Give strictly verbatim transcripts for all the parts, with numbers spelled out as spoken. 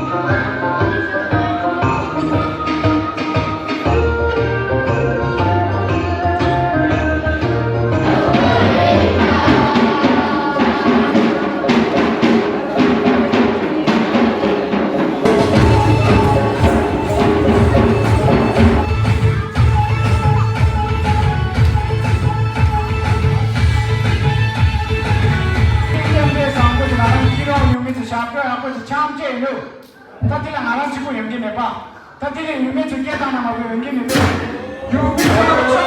སྐྱབས་མགོན་བཟང་པོ་དེ་ང་རང་ཁྱེད་རང་ཡོད་མི་ཚོ་ཞབས་བྲོ་ཡག་པོ་ཞིག་འཆམ་བྱས་ཡོད། ད་དེ་ལ་ང་རང་གཅིག་པུ་ཡོང་གི་མེད་པ། ད་དེ་ལས་ཡུལ་མི་ཚོ་སྐད་བཏང་ན་མ་གོ་ཡོང་གི་མེད་པས། ཡུལ་མི་ཚོ་ཆོག་ཆོག་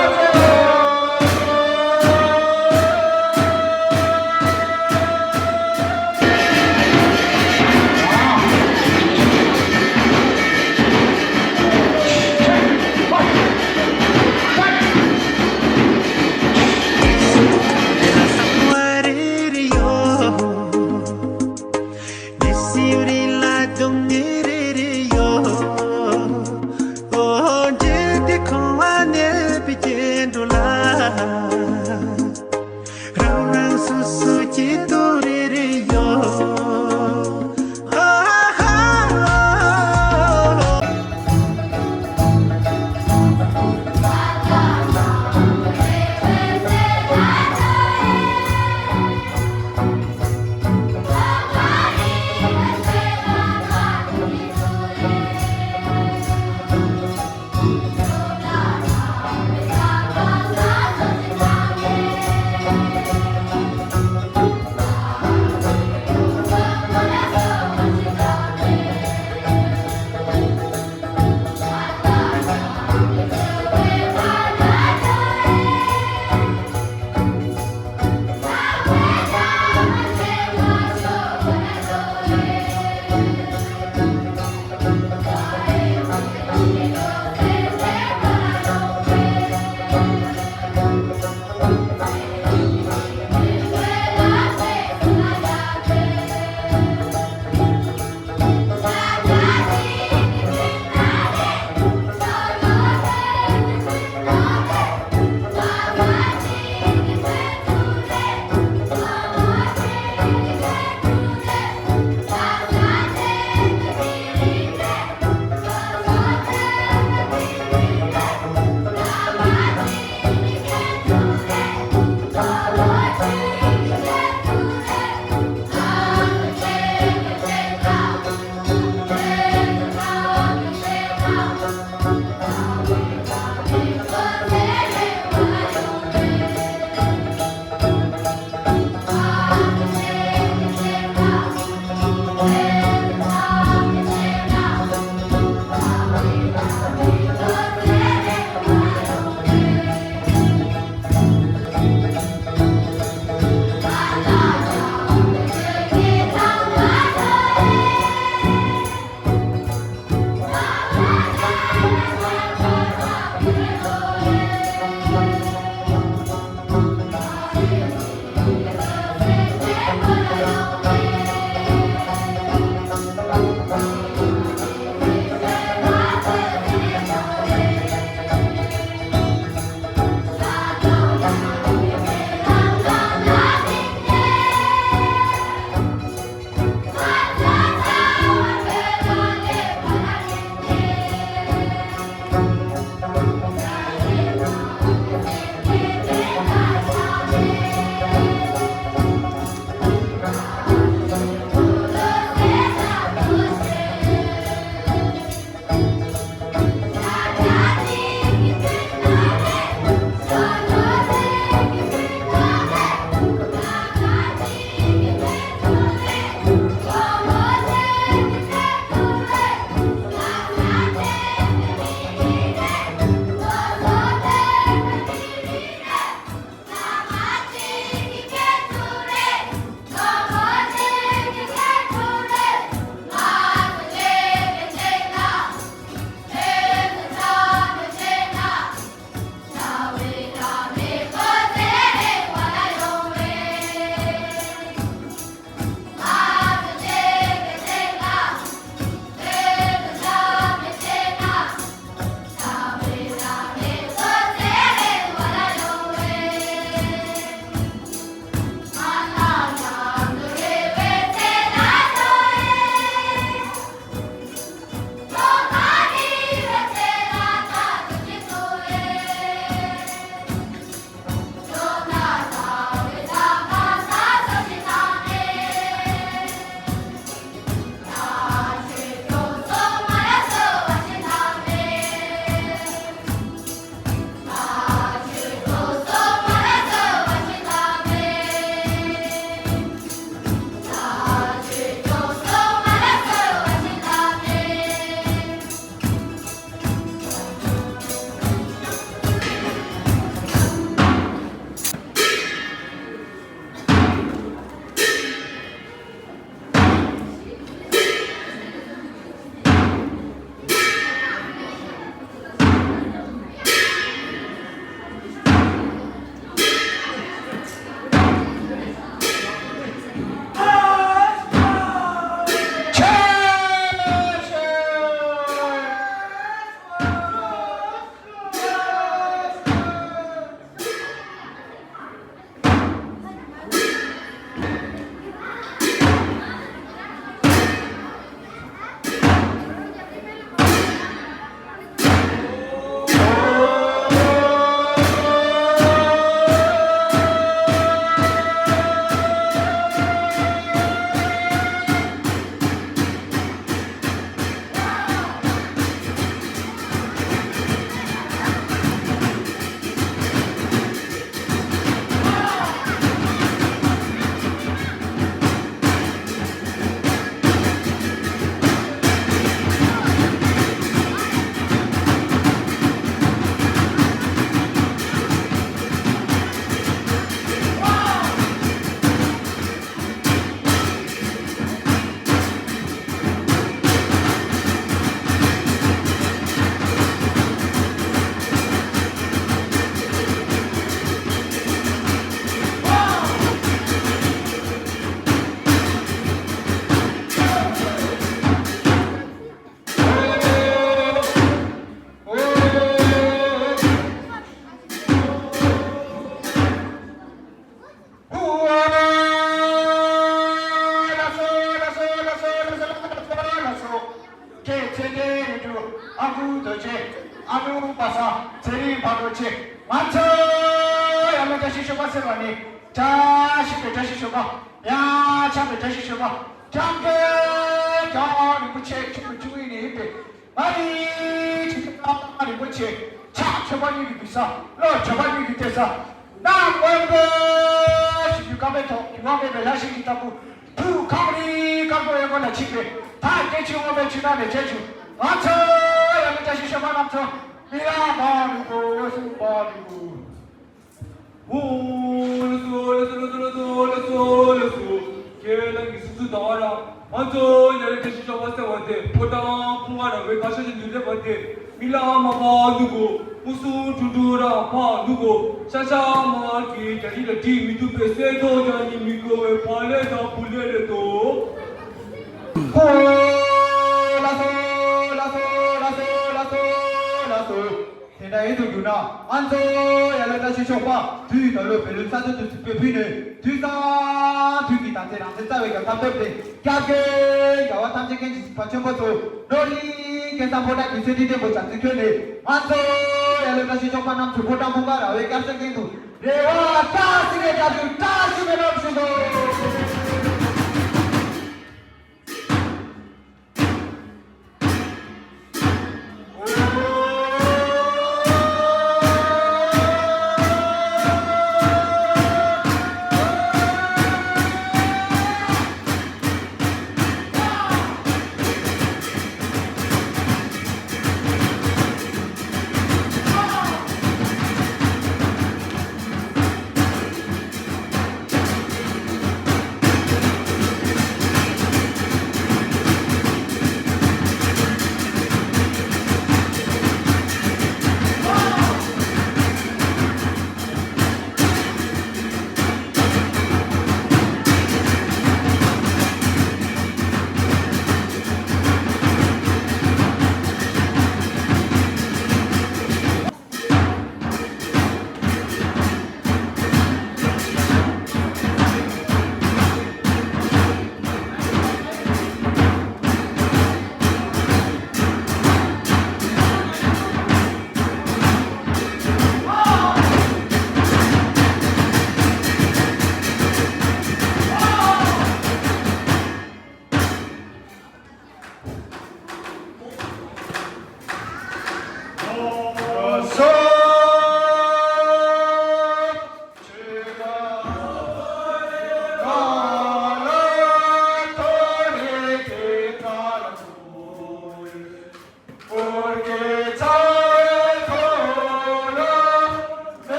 ཁྱེད་ཚེ་བརྟན་རིག་འབྱུང་། ཨ་ཁུ་རྡོ་རྗེ། ཨ་ནུ་པ་སངས། ཚེ་རིང་ཕ་རོལ་ཕྱིན། ང་ཚོ་ཡར་ལ་བཀྲ་ཤིས་ཞོགས་པ་ཟེར་བ་ནི། བཀྲ་ཤིས་པའི་བཀྲ་ཤིས་ཞོགས་པ། ཡང་ཆགས་པའི་བཀྲ་ཤིས་ཞོགས་པ། སྐྱབས་མགོན་རྒྱལ་བ་རིན་པོ་ཆེ་ཁྱུང་གི་ཁྱུང་ཡིན་ནི་ཡིན་པས། ང་ཡི་ཁྱུང་གི་རྒྱལ་བ་རིན་པོ་ཆེ། ཕྱག་མཆོད་པ་གཉིས་ཀྱི་འདུས་ས། བློ་མཆོད་པ་གཉིས་ཀྱི་གཏད་ས། གནམ་སྔོན་པོ་ཞིག་གི་ཀ་པའི་ཐོག་གི་དབང་མེད་པའི་ལྷ་ཞིག་གི་ལྟ་བུ། ཐུགས་ཁམས་རིག་དཀར་པོ་གཡས་སྐོར་ལ་ཕྱིན་པའི་ཐག་སྐད་ཅིག་དབང་པོའི་ཆུ་ནང་ནས་བྱེད་བཅུག་ང་ཚོ་ཡང་མི་བཀྲ་ཤིས་ཞོགས་པ་རྣམས་ཚོ་མི་ལ་མ་འགྲོ་གོ་སུ་མ་འགྲོ་གོ། ཨོ་ལོ་སོ་ལོ་སོ་ལོ་སོ་ལོ་སོ་ལོ་སོ། ཁྱེད་རང་གི་སུ་སུ་དང་བ་ར་ང་ཚོ་ཡང་མི་བཀྲ་ཤིས་ཞོགས་པ་ཟེར་བ་དེ་ཕོ་བྲང་ཕུང་བ་ར་བའི་བཀའ་ཤག་ཅན་དུ་སླེབས་པ་དེ། མི་ལ་མ་པ་འདུག་གོ། མུ་སུ་དྲུག་དྲུག་ར་ཕ་འདུག་གོ། ཤ་ཤ་མ་གི་རྒྱ་རི་ལ་བྲིས་མི་ཐུབ་པའི་གསེར་ཐོག་རྒྱ་ནི་མི་གོ་བའི་ཕ་ལས་དང་བུ་ལས་རེད་དོ། ཧོ། ལ་སོ་ལ་སོ་ལ་སོ་ལ་སོ་ལ་སོ། དེ་འདྲ་ཡིན་དུ་གྱུར་ན་ང་ཚོ་ཡ་ལ་བཀྲ་ཤིས་ཞོགས་པ་དུས་ད་ལོ་བེ་ལུ་ས་ཐོ་དུ་སུ་པེ་ཕུལ་ནས། དུས་སང་དུས་ཀྱི་དང་ཚེ་རང་བཙན་རྩ་བའི་རྒྱལ་ཁབ་ཐོབ་སྟེ། སྐྱབས་མགོན་རྒྱལ་བ་ཐམས་ཅད་མཁྱེན་ཅིང་གཟིགས་པ་ཆེན་པོ་ཚོ་ནོར་གླིང་སྐལ་བཟང་ཕོ་བྲང་གི་ཚེ་ཁྲིད་བརྟན་པོ་བྱ་ཚིག་ཁྱོན་ནས་ང་ཚོ་ཡ་ལོ་བཀྲ་ཤིས་ཆོག་པ་རྣམས་ཚོ་ཕོ་བྲང་ཕུང་བ་ར་བའི་སྐྱབས་སེང་གླིང་དུ་རེ་བ་བཀྲ་ཤིས་པའི་བཀྲ་ཤིས་བཀྲ་ཤིས་པའི་ལམ་ཞུ་དོ།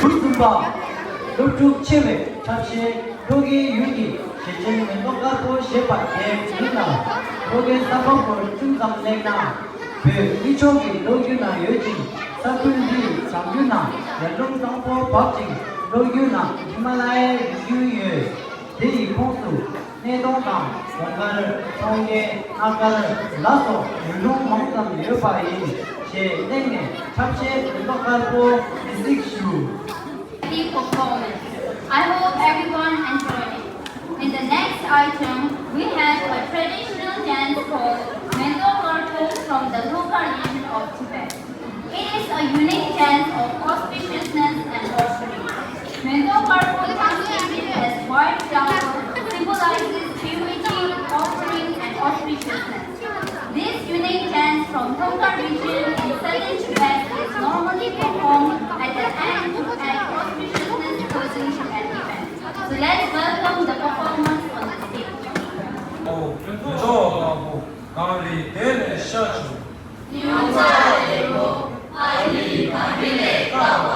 དུས་གསུམ་པ། སློབ་ཕྲུག་ཆེ་བའི་འཁྲབ་གཞས་སྤྲོ་དགའི་ཡུལ་གྱི་གཞས་ཆེན་མེ་ཏོག་དཀར་པོ་ཞེས་པ་དེའི་མིང་ལ། སྤྲོ་དགའི་ས་བབ་སྐོར་ཅུང་ཙམ་གླེང་ན། བོད་ནུབ་ཕྱོགས་ཀྱི་ལོ་རྒྱུས་ན་ཡོད་ཅིང་། ས་ཁུལ་འདིའི་བྱང་རྒྱུད་ན་ཡར་ཀླུང་གཙང་པོ་བབ་ཅིང་། ལྷོ་རྒྱུད་ན་ཧི་མ་ལ་ཡའི་རི་རྒྱུད་ཡོད། དེ་ཡི་ཁོངས་སུ་སྣེ་གདོང་དང་གོང་དཀར། ཚོང་ཁེ། སྣ་དཀར་ལ་སོགས་ཡུལ་ལུང་མང་ཙམ་ཡོད་པ་ཡིན། ཞེས་གླེང་ནས་འཁྲབ་གཞས་མེ་ཏོག་དཀར་པོ་དེ་གཟིགས་ཞུ། Performance. I hope everyone enjoyed it. In the next item, we have a traditional dance called Mendo Karpo from the Lhoka region of Tibet. It is a unique dance of auspiciousness and offering. Mendo Karpo translated as white flower symbolizes purity, offering, and auspiciousness. This unique dance from Lhoka region in southern Tibet is normally performed at the end to add auspiciousness closing to an event. So let's welcome the performers on the stage. ཨོ། མེ་ཏོག་དཀར་པོ་གངས་རི་དེ་ནས་ཤར་བྱུང་། ཉུང་མཐའ་ལེབ་མོ་ཨ་ནི་གངས་རི་ལས་དཀར་བ།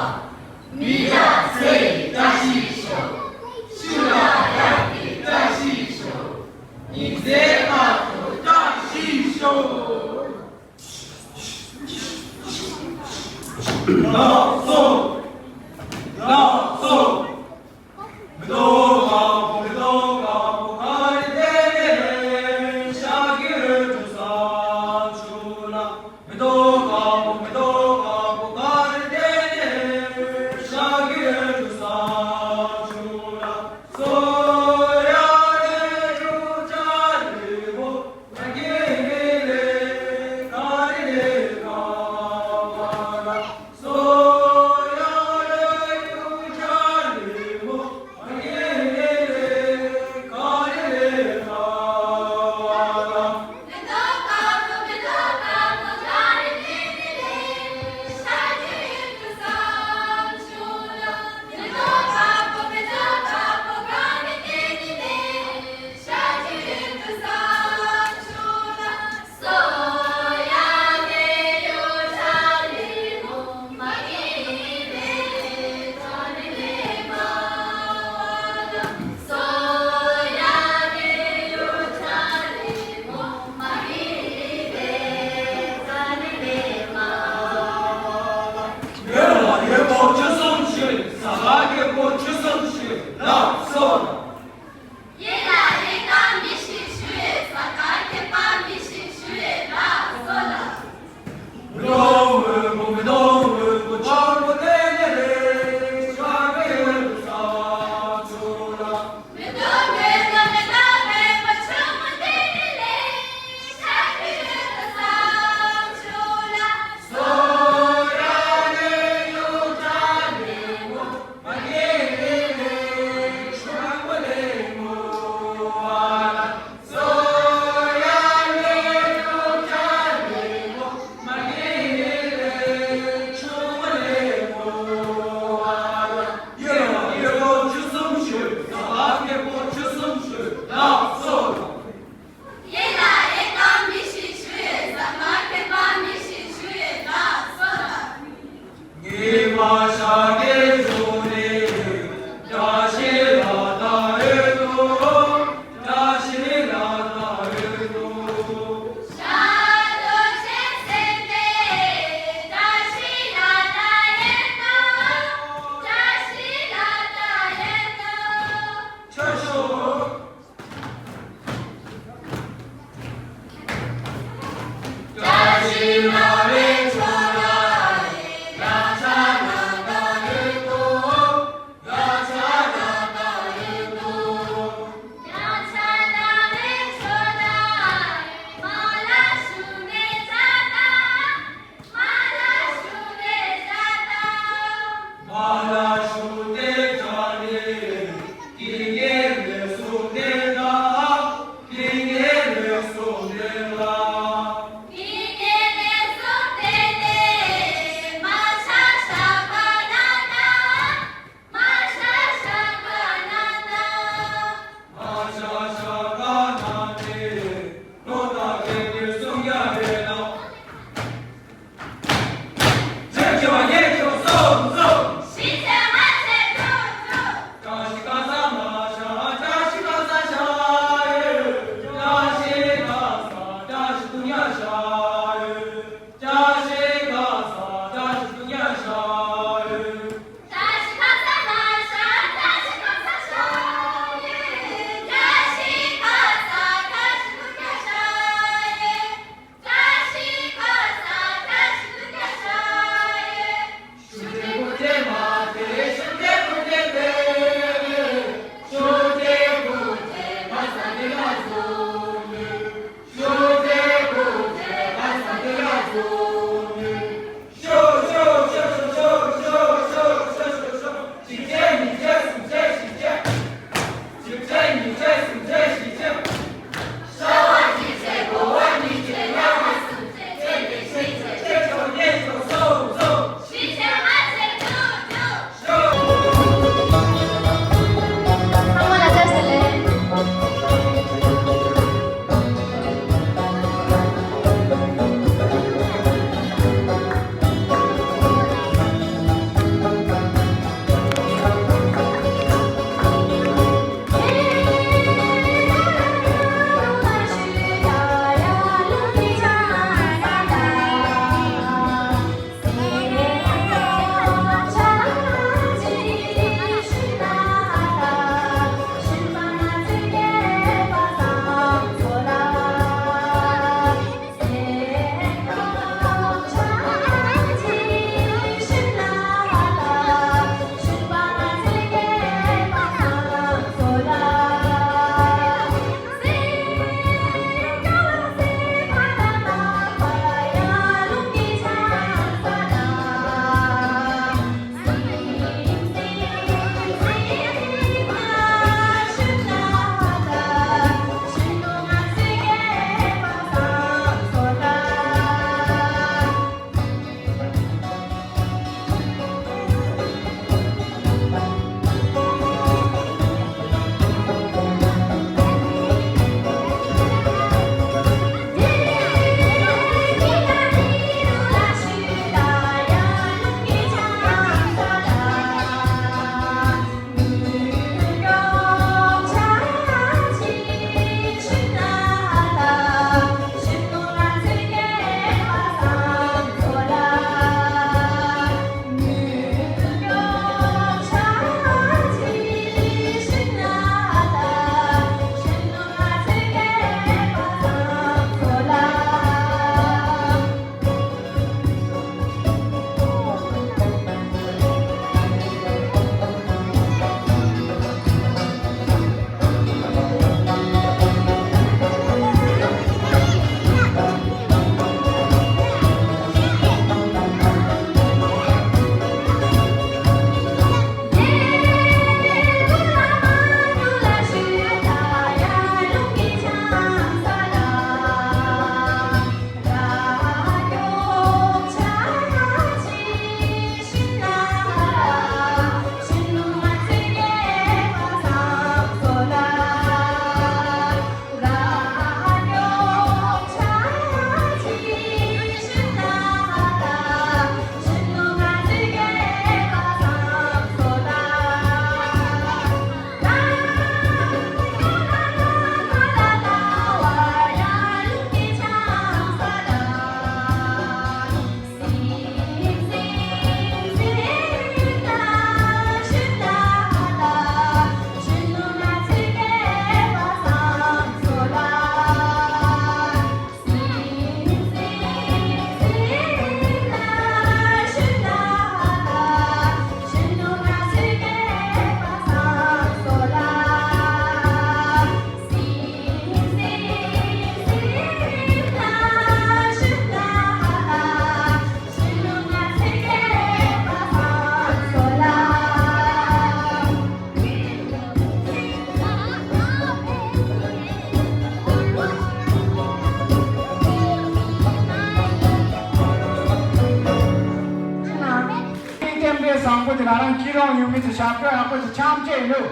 བཟང་པོ་དེ་ང་རང་སྐྱིད་རོགས་ཡུལ་མི་ཚོ་ཞབས་བྲོ་ཡག་པོ་ཞིག་འཆམ་བྱས་ཡོད།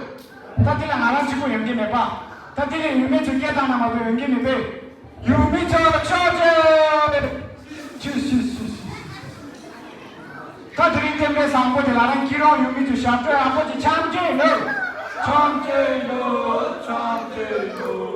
ད་དེ་ལ་ང་རང་གཅིག་པུ་ཡོང་གི་མེད་པ། ད་དེ་ལ་ཡུལ་མི་ཚོ་སྐད་བཏང་ན་མ་གཏོགས་ཡོང་གི་མེད་པས། ཡུལ་མི་ཚོ་ལ་ཕྱོགས་བཅོས། ཆུ་ཆུ་ཆུ་ཆུ། ད་དེ་རིང་སྟོན་པའི་བཟང་པོ་དེ་ང་རང་སྐྱིད་རོགས་ཡུལ་མི་ཚོ་ཞབས་བྲོ་ཡག་པོ་ཞིག་འཆམ་བྱས་ཡོད། འཆམ་བྱས་ཡོད། འཆམ་བྱས་ཡོད།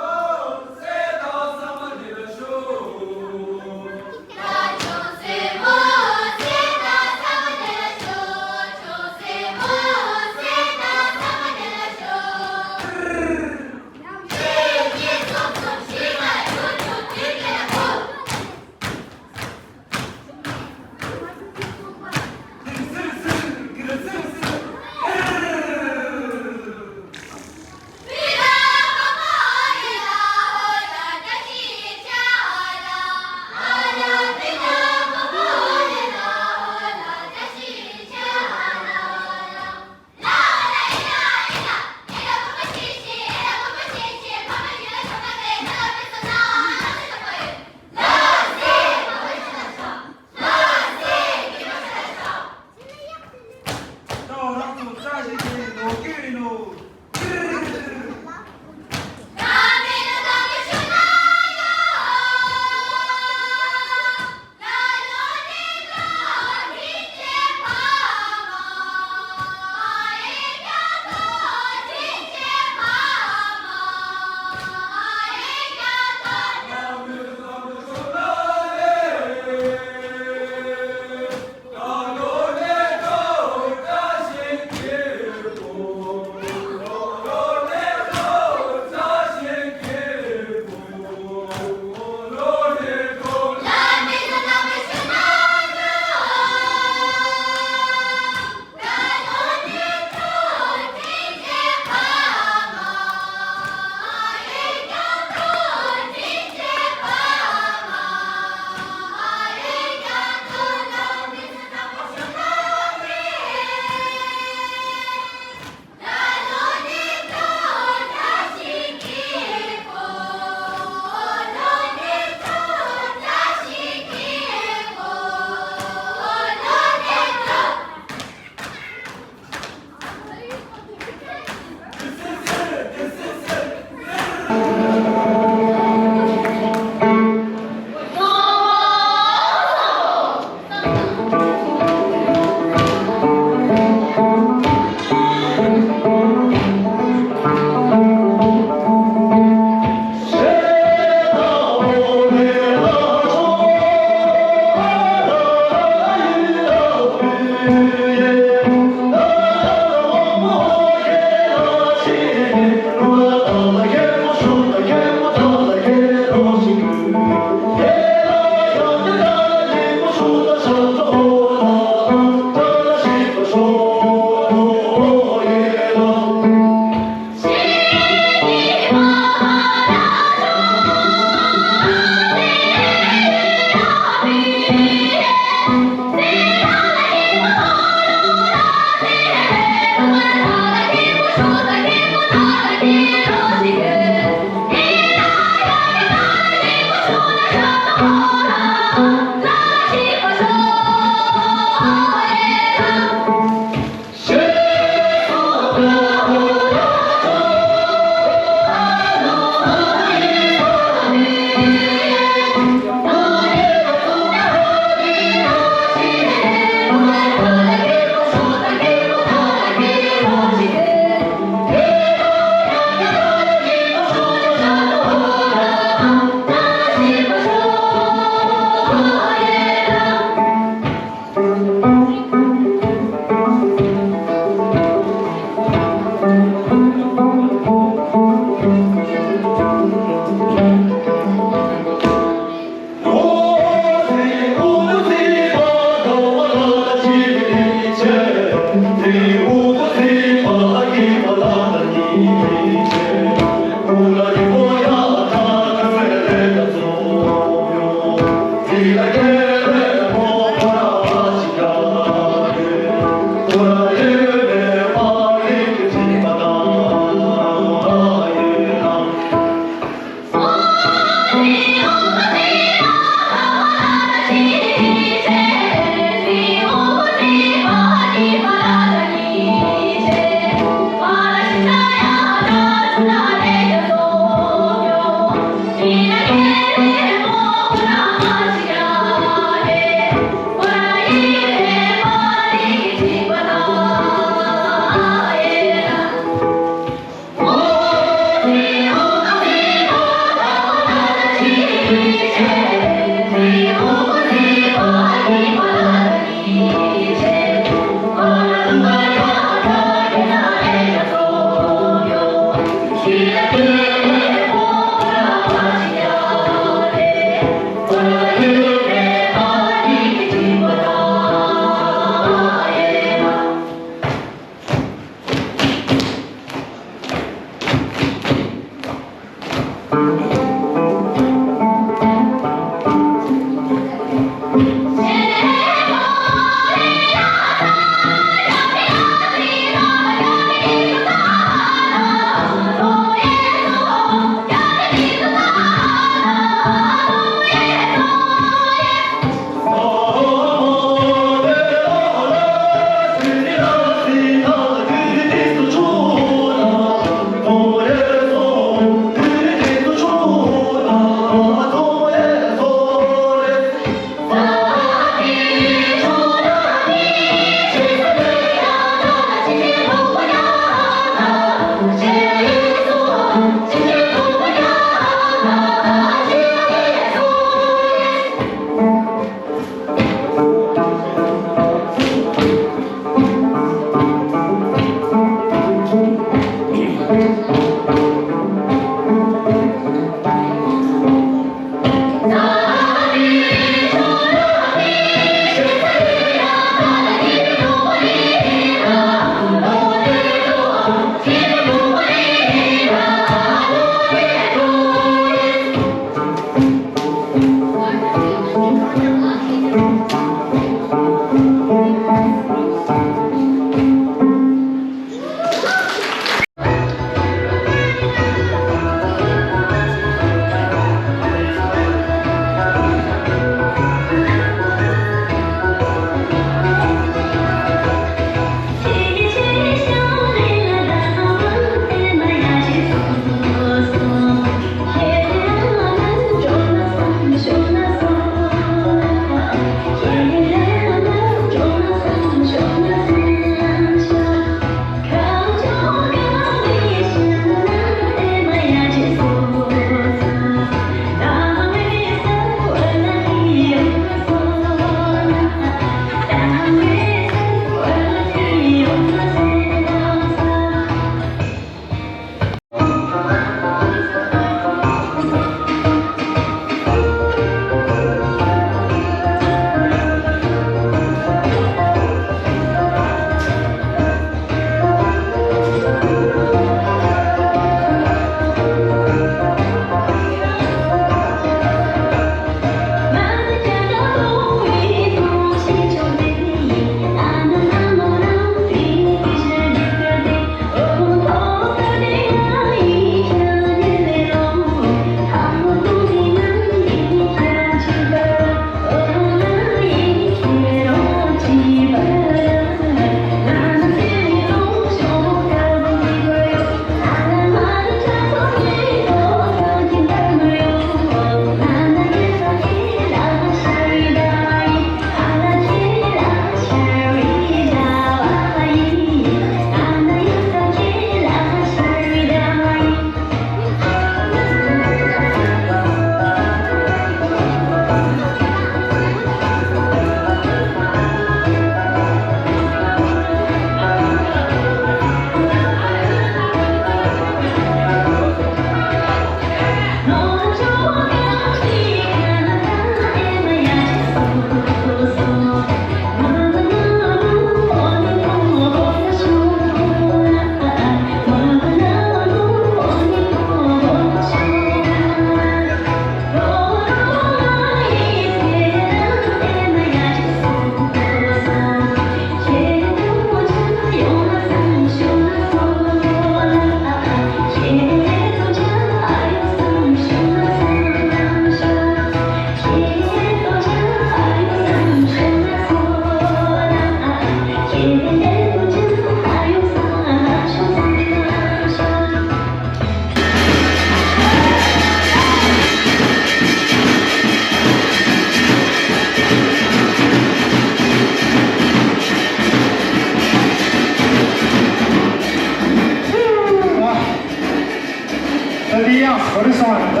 ཡང་ཟོ་རི་སོང་བ་རེད་ད།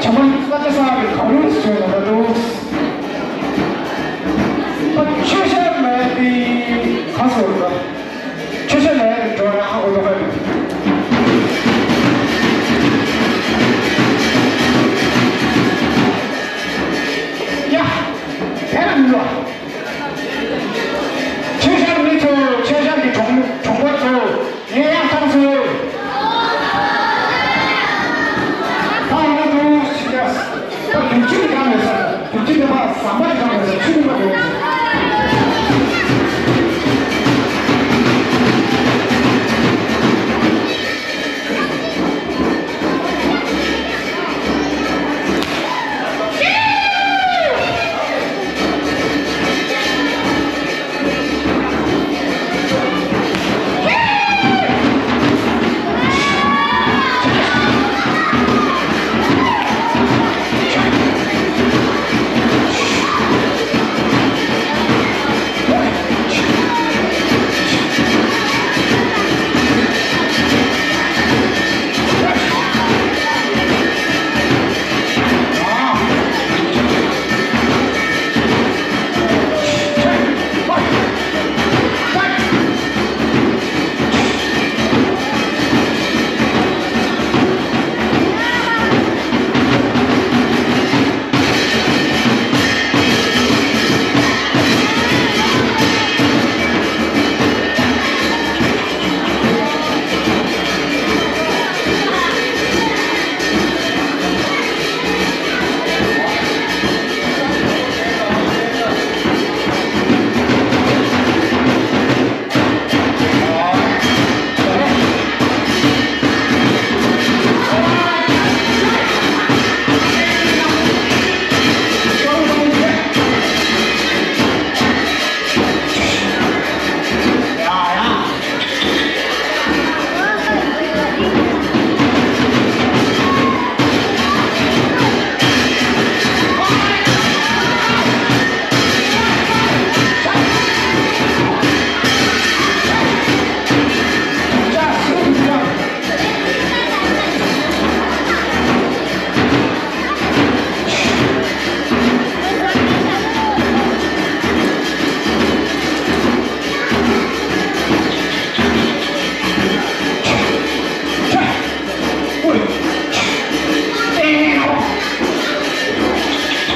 ཆ་མ་ས་ཆ་ས་རེད་ག་རུ་བྱོས་ན་ད་འདུག་ད་ཆོས་ཤར་མེད་དེ་ག་སོ་རེད་ད། ཆོས་ཤར་མེད་དེ་འགྲོ་ན་ཧ་གོ་ཐུབ་པ་རེད། ཡ། དེ་རང་འགྲོ། ཆོས་ཤར་མི་ཚོ། ཆོས་ཤར་གྱི་གྲོང་གྲོང་པ་ཚོ། ངས་ཡང་ཐང་ཚོ། ཐང་མི་འདུག་ཞིག་ཡ། ད་དུས་ཆེན་གང་རེད་ཟེར། དུས་ཆེན་དེ་མ་ཟམ་པ་གང་རེད་ཟེར། ཆུ་མི་མ་རེད་ཟེར།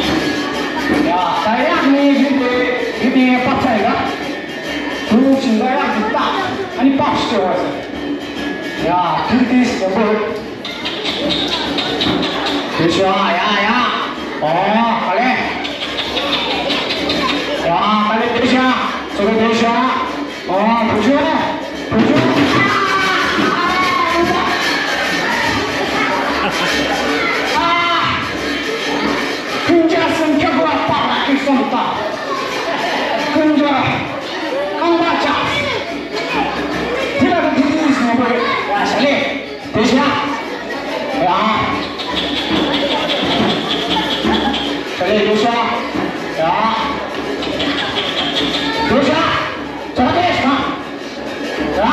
ཡ། ད་ཡག་ནི་རི་དེ་རི་དེ་པག་ཚ་ཡིན་ལ། དུག་ཅིག་ད་ཡག་གི་རྟགས་ཨ་ནི་པག་ཤི་བ་ཟེར། ཡ། དུག་དེ་ཟེར་བོ། དེ་ཤ་ཡ་ཡ། ཨོ་ག་ལེ། ཡ་ག་ལེ་དེ་ཤ། སོ་སོ་དེ་ཤ། ཨོ་བུ་ཆུ། བུ་ཆུ། ཨ། ཀུན་ཅག་སེམས་སྐྱོ་བ་པགས་ལ་ཀི་སོང་ད། ཀུན་ཅག་རྐང་པ་ཅག་དེ་ལ་ཀི་ཀི་ཀི་སོང་བ་ཡ་ཤ་ལེ། དེ་ཤ། ཡ། ཤ་ལེ་དེ་ཤ། ཡ། དེ་ཤ། ཙོག་དེ་ཤ། ཡ།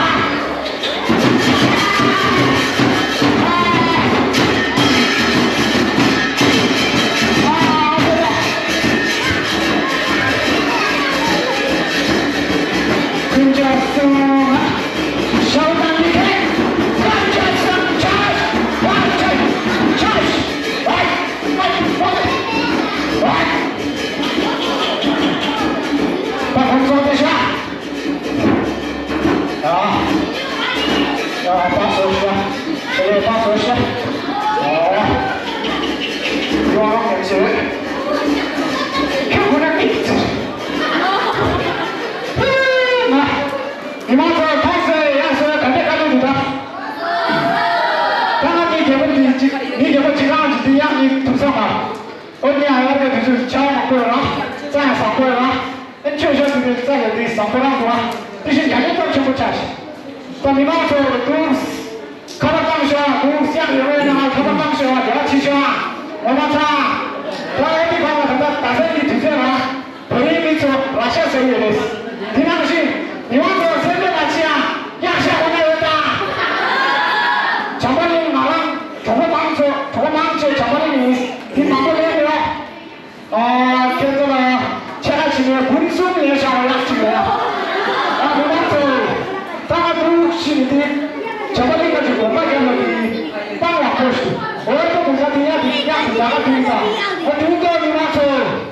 ཡ། ཡ། པགས་སོ་ཤ། དེ་ལས་པགས་སོ་ཤ། ཨོ། ཡོང་རོགས་ཡོང་ཆེ། ཁྱོད་ཁོ་ན་མི། ཧུ། ང་། མི་མང་ཚོ་ཐང་སེ་ཡང་སེ་ག་འདྲ་བཀའ་མོལ་འདུག་ད། ད་ང་མི་རྒྱལ་པོ་འདི་གཅིག་མི་རྒྱལ་པོ་གཅིག་རང་གཅིག་འདི་ཡག་མི་ཐུབ་ས་མ། ཨོ་ནི་ཨ་ཡར་ག་དུས་ཚོད་ཆ་ཡང་མང་པོ་ཡོད་ར། རྩྭ་ཡང་བཟང་པོ་ཡོད་ར། ཨེ་ཆོས་ཤོར་དུས་དུས་རྩྭ་ཡོད་དུས་བཟང་པོ་རང་དུ་ར། དེ་བཞིན་རྒྱ་མི་སྟོབས་ཆེན་པོ་ཆགས་ཤིང་། ད་མི་མང་ཚོ་དུས་ཁ་པར་བཏང་ཤོག་དུས་སྐྱག་ཡོད་མེད་ནང་ཁ་པར་བཏང་ཤོག་རྒྱ་ཆེ་ཤོག་ངོ་མ་ཚ། ད་ཨེ་མི་ཁང་ལ་ད་ལྟ་ད་ཟེར་གྱི་དུས་ཚོད་ར། བོད་རིགས་མི་ཚོ་ར་ཤ་ཟེར་ཡོད་རེད། དེ་ནང་བཞིན་མི་མང་ཚོ་སེམས་པའི་ལ་ཆེ་ཡང་གཡག་ཤ་ཁོ་ན་ཡོད་ད། བྱམས་པ་ནི་ང་རང་། བྱ་བ་ལས་ཀ་ཅིག་དགོངས་པ་རྒྱབ་ལ་དེ་སྤང་བ་ཁོ་ཤི། འོ་ཡ་ཏོ་དགོངས་པ་དེ་ཡ་དེ་ཡག་གི་ཡག་ག་དུས་ད། འོ་དུས་ཀ་མི་མ་ཚོ།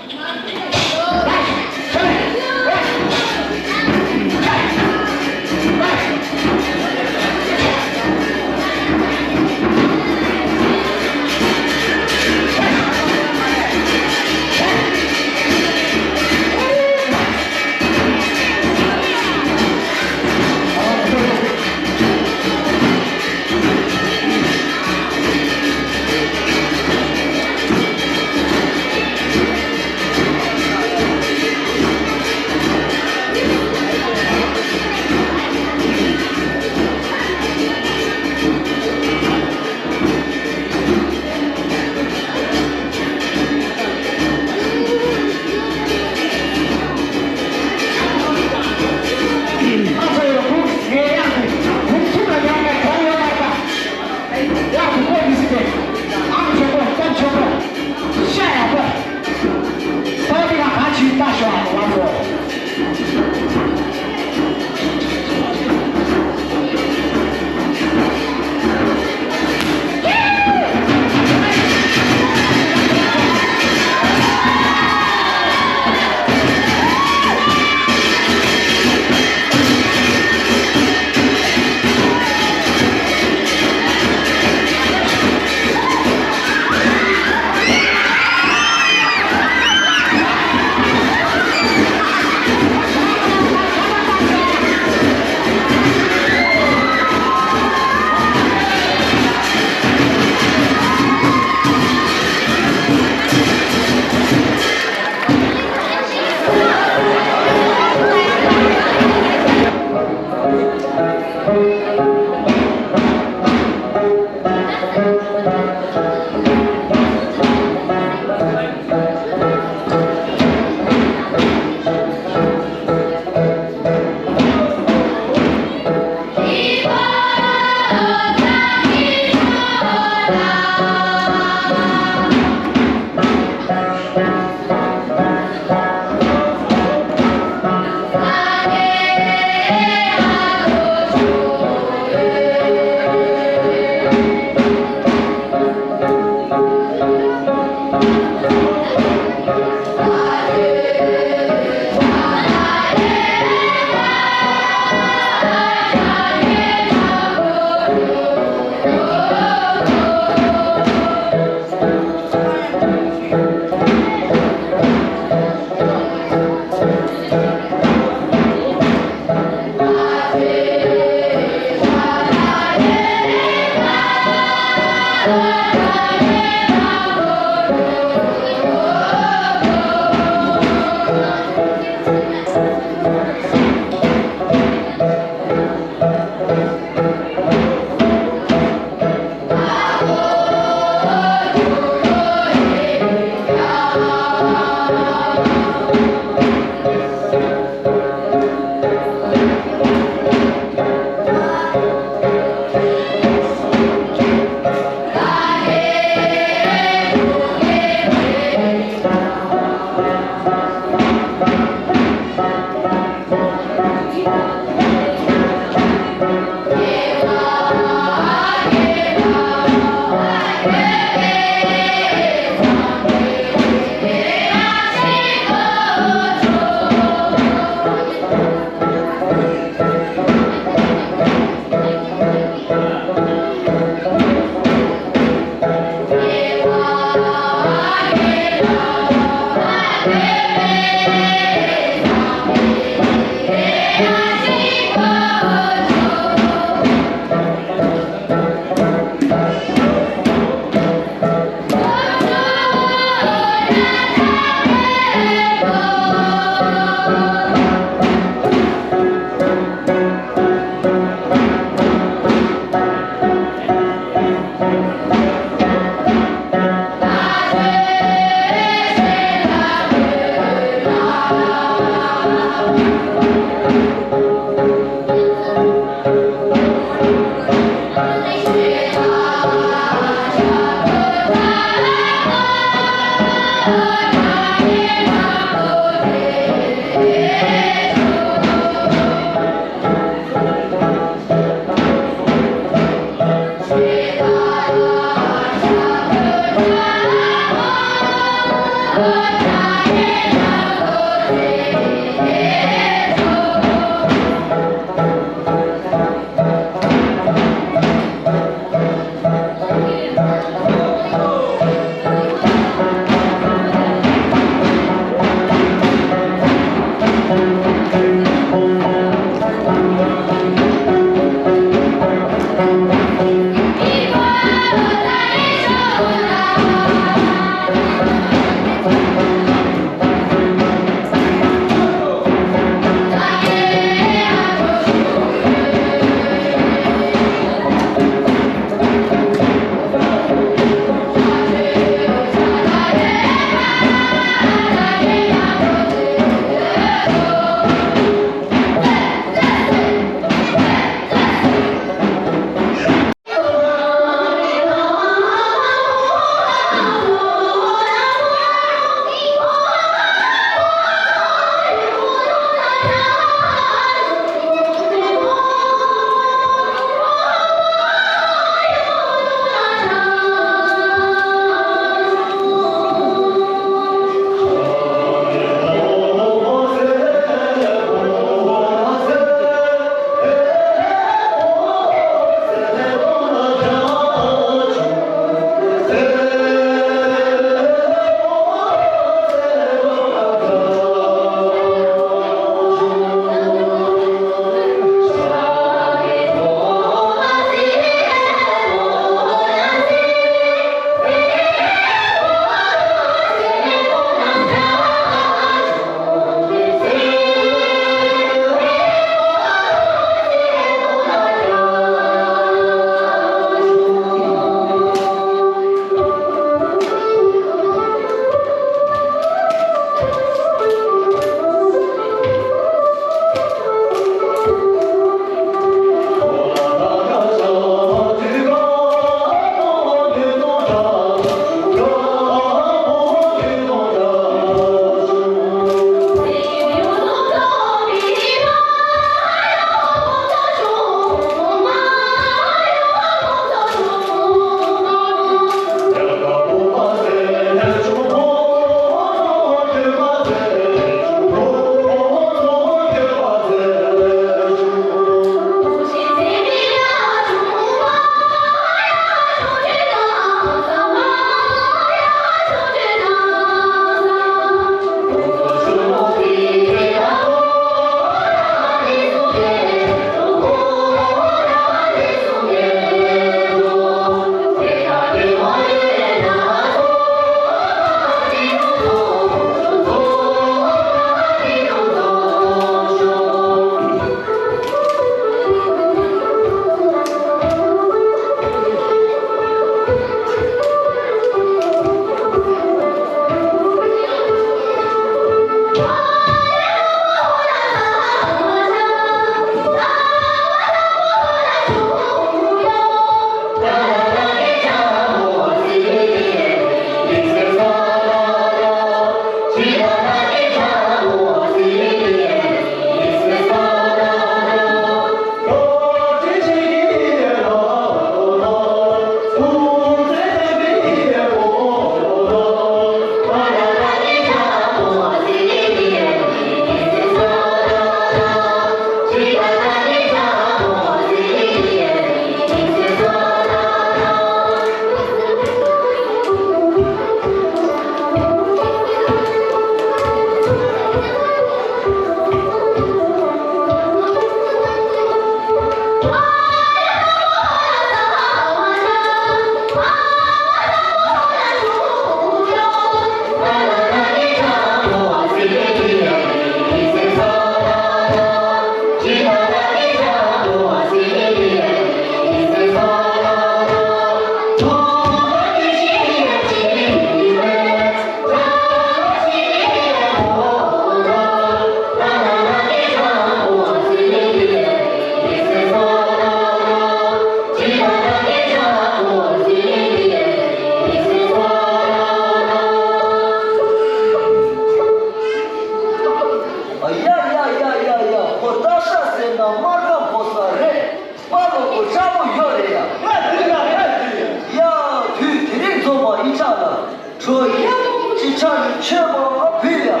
ཆ་ནི་ཆོས་པ་བུ་ཡ།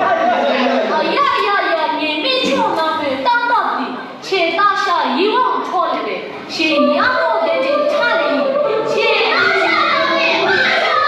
ཡ་ཡ་ཡ། ངའི་སྨན་མཆོག་ནག་པོའི་སྟངས་སྟབས་འདི། ཆེས་སྟག་ཤ་ཡིད་དབང་འཕྲོག་ལེ་བས། ཞེས་ཉག་མོ་དེ་འདྲའི་ཁྲ་ལེ་ཡིན། ཆེས་སྟག་ཤ་ནག་པོའི་སྨན་མཆོག།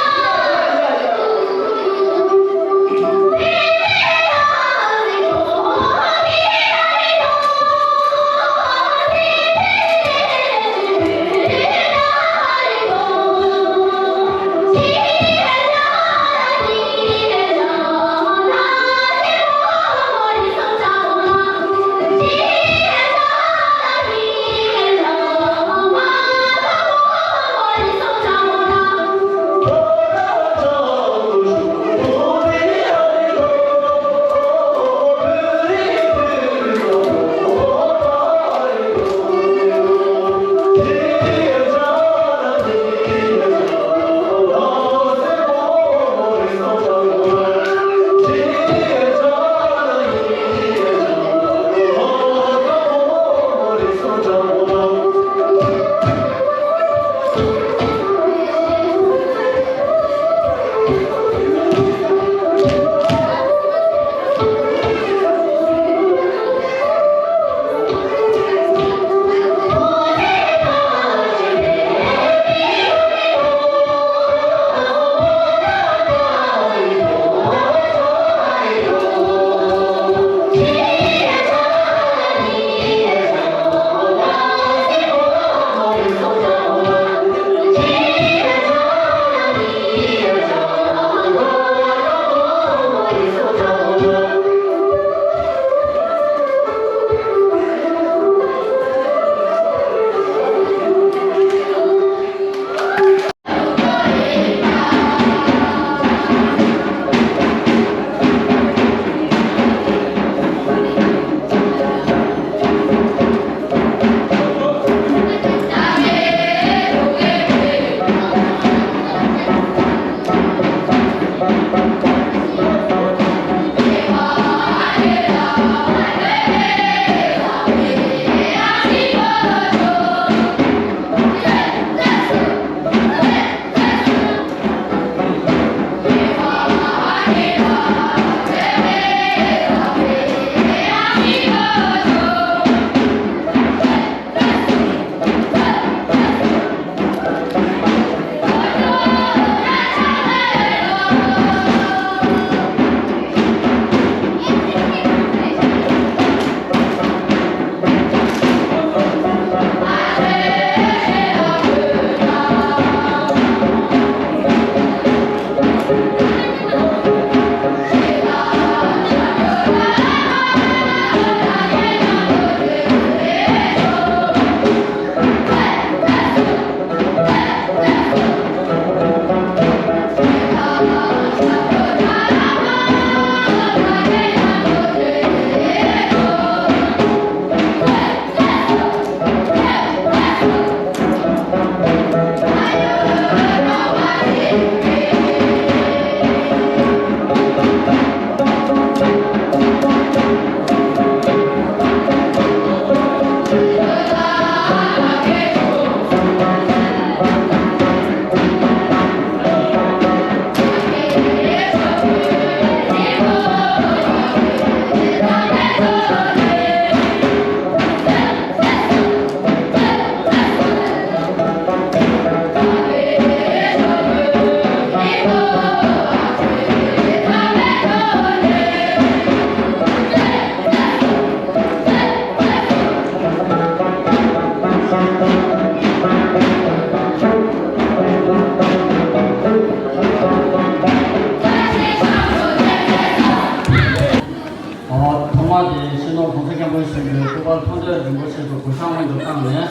ཐོག་མ་དེ་སྤྱི་ནོར་༸གོང་ས་༸སྐྱབས་མགོན་ཆེན་པོའི་སྐུ་པར་མཐོང་གྲོལ་རིན་པོ་ཆེ་དུ་གུས་ཕྱག་སྔོན་དུ་བཏང་ནས།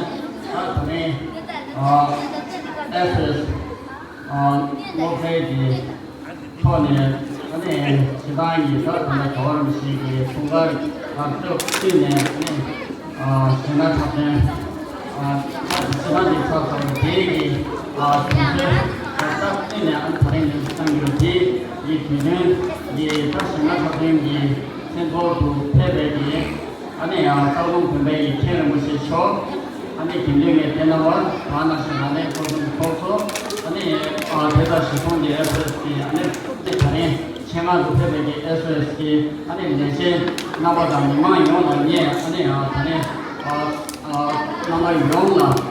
ད་དེ་རིང་ཨེ་ཨེས་ཨེ་སི་སློབ་གྲྭའི་གི་ཐོག་ནས་ཨ་ནི་སྤྱི་བཏང་གི་ད་ད་ལྟ་ག་བ་རིམ་ཞིག་གི་འཁྲུངས་སྐར་དང་བསྟུན་ནས་ཨ་ནི་ཨ་གཞས་སྣ་འཁྲབ་སྟོན་ཨ་སྤྱི་བཏང་གི་ཚགས་ཚུད་པ་དེའི་གི་ཨ་དུས་ཚོད་ད་བསྟུན་ནས་ཨ་ནི་ད་རིང་ནས་བཏང་གི་ཡོད། དེ་གི་དུས་སྟོན་གི་ད་གཞས་སྣ་འཁྲབ་སྟོན་གི་མཚན་ཐོག་ཏུ་ཕེབས་པའི་གི་ཨ་ནི་ཡང་སྟག་ལུང་དགོན་པའི་ཡིག་མཁན་རིན་པོ་ཆེ་མཆོག་ཨ་ནི་དགེ་འདུན་པའི་སྡེ་རྣམ་པ་གང་ནང་བཞིན་ལག་ལེན་འཁོར་གསུམ་ཚོགས་གཙོ། ཨ་ནི་ཨ་དེ་དང་གཞི་ཁོངས་ཀྱི་ཨེ་ཕ་རེ་སི་ཀྱི་ཨ་ནི་དེ་ད་རིང་ ཆེད་མངགས་སུ་ཕེབས་པའི་གི་ཨེས་ཨོ་ཨེས་ཀྱི་ཨ་ནི་ལས་བྱེད་རྣམ་པ་དང་མི་མང་ཡོངས་ལ་ངས་ཨ་ནི་ཨ་ད་ནི་ཨ་ཨ་རྣམ་པ་ཡོངས་ལ་